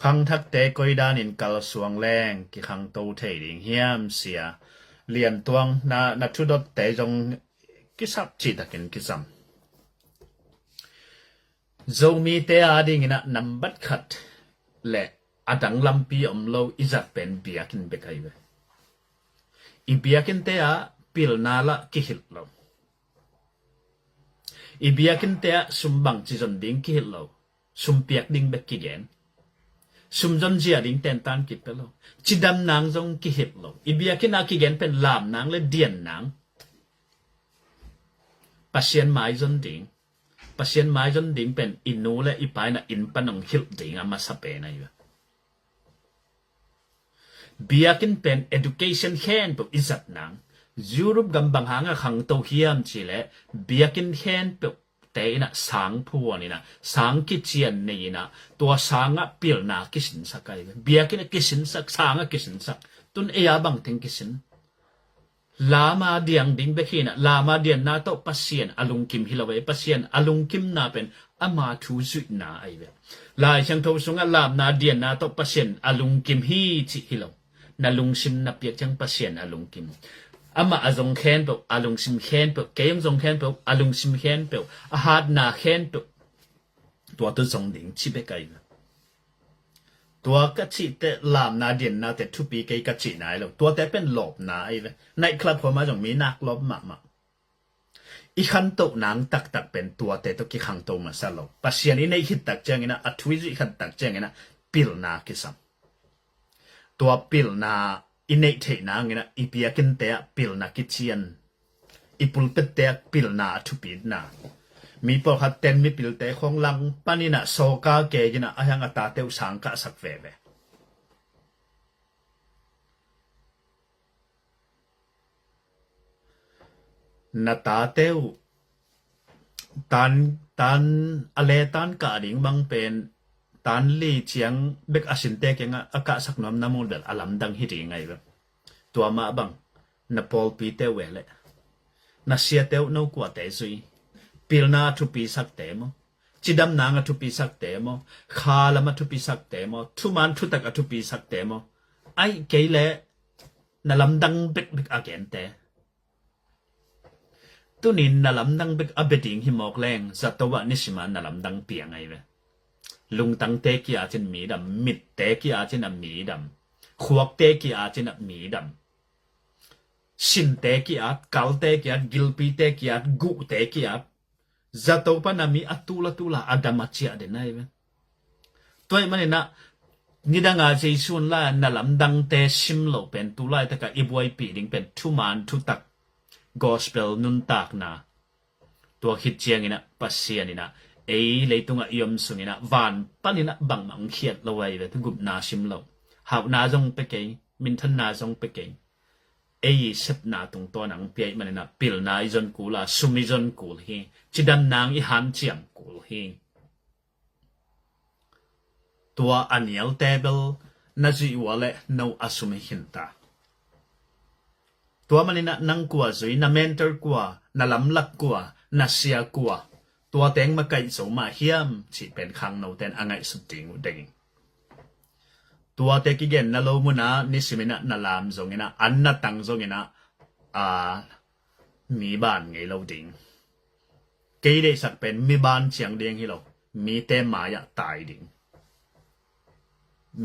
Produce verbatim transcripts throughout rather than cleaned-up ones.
Khangthakte koi danin kalsuang leng kikhangto thei ding hiam, sia? Liantuang na, na thudotte zong kisap cihtakin kisam. Zomite a dingin ah nambat khat le a dang lampi om lo i zat pen biakinn bek ahi ve. I biakinnte ah pilna lah kihilh lo. I biakinnte ah sum bangci zon ding kihilh lo. Sum piak ding bek kigen. Sum zon zia ding tentan kipia lo. Cidam nang zong kihilh lo. I biakinn ah kigen pen lam nang le dian nang. Pasian mai zon ding. Pasian mai zon ding pen i nu le i pa in ah inn pan hong hilh ding a masa pen ahi ve. Biakinn pen education khempeuh i zat nang. Europe gam bang hangah khangto hiam cih leh biakinn khempeuh te in ah sang phuan in ah, sang kician nei in ah, tua sangah pilna kisinsak ahi ve. Biakinn ah kisinsak, sangah kisinsak. Tun ei a bang teng kisin? Lam a diang ding bek hi in ah, lam a dianna tawh Pasian a lungkim hi lo ei. Pasian a lungkimna pen ama thu zuihna ahi ve. Lai Siangtho sungah lamna dianna tawh Pasian a lungkim hi cih hi lo. Na lungsim na piak ciang Pasian a lungkim. Amah a zong khempeuh, a lungsim khempeuh, kei hong zong khempeuh, a lungsim khempeuh, a hatna khempeuh, tua tawh zong ding ci bek ahi ve. Tua ka cihte lamna dianna te thupi kei ka cihna ahi lo. Tuate pen lawpna ahi ve. Night club khawm ah zong mi nak lawp mahmah. I khantoh nang taktak pen tuate tawh kikhangto masa lo. Pasian i neih khit tak ciangin ah, a thu i zuih khit tak ciangin ah pilna kisam. Tua pilna i neih theih nangin ah i biakinnte ah pilna kician. I pulpitte ah pilna a thupina. Mi pawlkhat ten mipilte khong lang panin ah sawka kegin ah a hiang a tate uh sang kahsak veve. Na tate uh tan, tan a le tan kah ding bang pen tan li ciang bek a sinte kiangah a kahsak nuam na mun bel a lamdang hi ding ahi ve. Tua mah bang na pawlpite uh e leh na siate uh no kuate zui? Pilna a thupisakte maw? Cidam nang a thupisakte maw? Kha lam a thupisakte maw? Thuman thutak a thupisakte maw? Aih kei leh na lamdang bekbek a gente. Tunin na lamdang bek a bia ding hi mawk leng, zato ah nisim a na lamdang piang ahi ve. Lungtangte ki-at in mi dam, mitte ki-at in a mi dam, khuakte ki-at in a mi dam, sinte ki-at, kalte ki-at, gilpite ki-at, guhte ki-at. Zato pan a mi a tul a tul a a dam a ciah den ahi ve. Tua ahih manin ah nidang a Jesu in lai na lamdangte sim loh pen tu laitak a i buaipih ding pen thuman thutak, gospel nuntakna. Tua khit ciangin ah Pasian in ah ei leitungah i om sungin ah van panin ah bangmah hong khiat lo ahi ve. Gupna sim lo, hauhna zong pia kei, minthanna zong pia kei. Ei i sepna tungtawn ah hong pia ahih manin ah pilna i zon kul a, sum i zon kul hi. Cidam nang i hanciam kul hi. Tua a nialte bel na zuih uh a leh no a sum hi khin ta. Tua manin ah nang kua zui, na mentor kua, na lamlak kua, na sia kua, tua teng makaih zo mah hiam cih pen khangnote in a ngaihsut ding uh ding. Tuate kigen na lo mun ah nisimin ah na lam zongin ah, an na tang zongin ah, a, mi ban ngei lo ding. Kei deihsak pen mi ban ciang ding hi lo, mite mai-ah tai ding,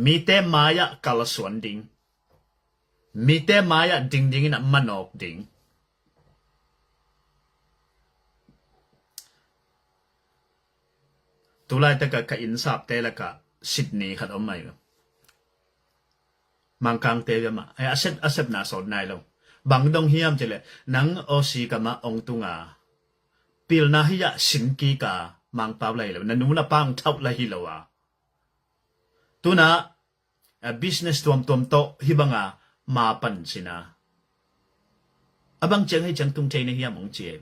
mite mai-ah kalsuan ding, mite mai-ah ding dingin ah manawk ding. Tulaitak ah ka innsapte lakah Sydney khat om mai lo. Mangkangte bia mah a sep, a sepna sawt nai lo. Bang dong hiam cih leh nang Aussie kam ah ong tung a, pilna hi-ah sin kik a, Mangpau la hi lo, na nu na pa ong thauh la hi lo a, tu-in ah a business tuamtuam tawh hih banga ma pan sin a, a bang ciang hih ciang tung thei na hiam ong ci hi.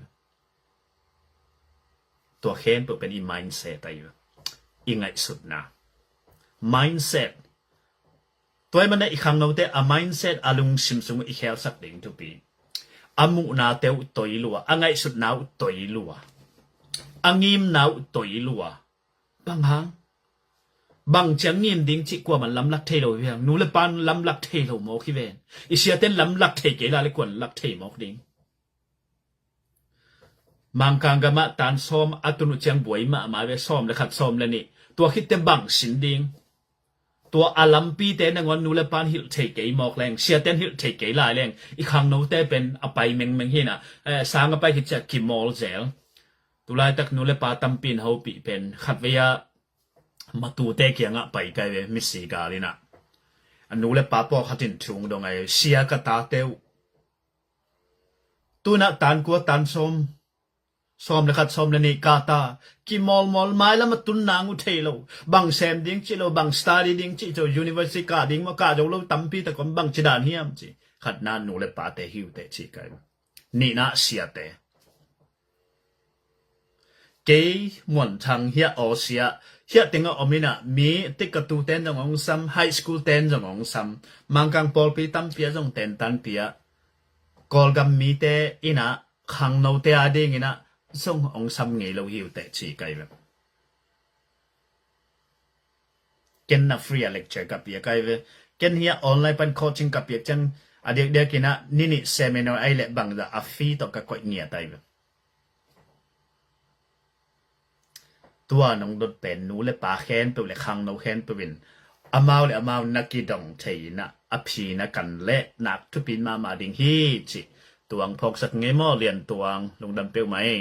Tua khempeuh pen i mindset ahi ve. I ngaihsutna mindset. Tua ahih manin ah i khangnote a mindset a lungsim sung i khelsak ding thupi. A muhnate uh toi lua, a ngaihsutna uh toi lua, a ngimna uh toi lua. Bang hang? Bang ciang ngim ding cih kuaman lamlak thei lo hi ve. Nu le pa lamlak thei lo mawk hi ve. I siate lamlak thei kei lai le kuan lak thei mawk ding. Mangkang gamah tan sawm a tun uh ciang buai mahmah ve, sawm le khat, sawm le nih. Tua khitte bang sin ding? Tua a lampite nangawn nu le pan hilh thei kei mawk leng, siaten hilh thei kei lai leng, i khangnote pen a pai mengmeng hinah, eh, sang a pai khit ciah kimawl zel. Tulaitak nu le pa tampi in hopih pen khatvei ah matute kiangah pai kai ve, misi gal inah. A nu le pa pawlkhat in thung dong ai, sia ka tate uh. Tunah tan kua tan sawm, sawm le khat, sawm le nih ka ta, kimawlmawl, mailam a tun nang uh thei lo. Bang sem ding cih lo, bang study ding cih lo, university kah ding maw, kah zo lo tampi tak om, bang ci dan hiam ci. Khatna nu le pate hiute ci kai. Nihna siate. Kei Muan Thang hiah aw sia, hiah tengah om inah mi tikatuten zong hong sam, high school ten zong hong sam, Mangkang pawlpi tampi ah zong tentan pi ah, Kawlgam mite inah khangnote a dinginah zong hong sam ngei lo hiute ci kai ve. Ken na free a lecture ka piak ai ve. Ken hiah online pan coaching ka piak ciang a diakdiak inah ninih seminar ai leh bangzah a fee tawh ka koih ngiat ai ve. Tua nong dot pen nu le pa khempeuh le khangno khempeuh in amau le amau na kidong thei inah a phina kan leh nak thupin mahmah ding hi cih tuang phawksak ngei maw, Lian Tuang, lungdam peuhmah ei.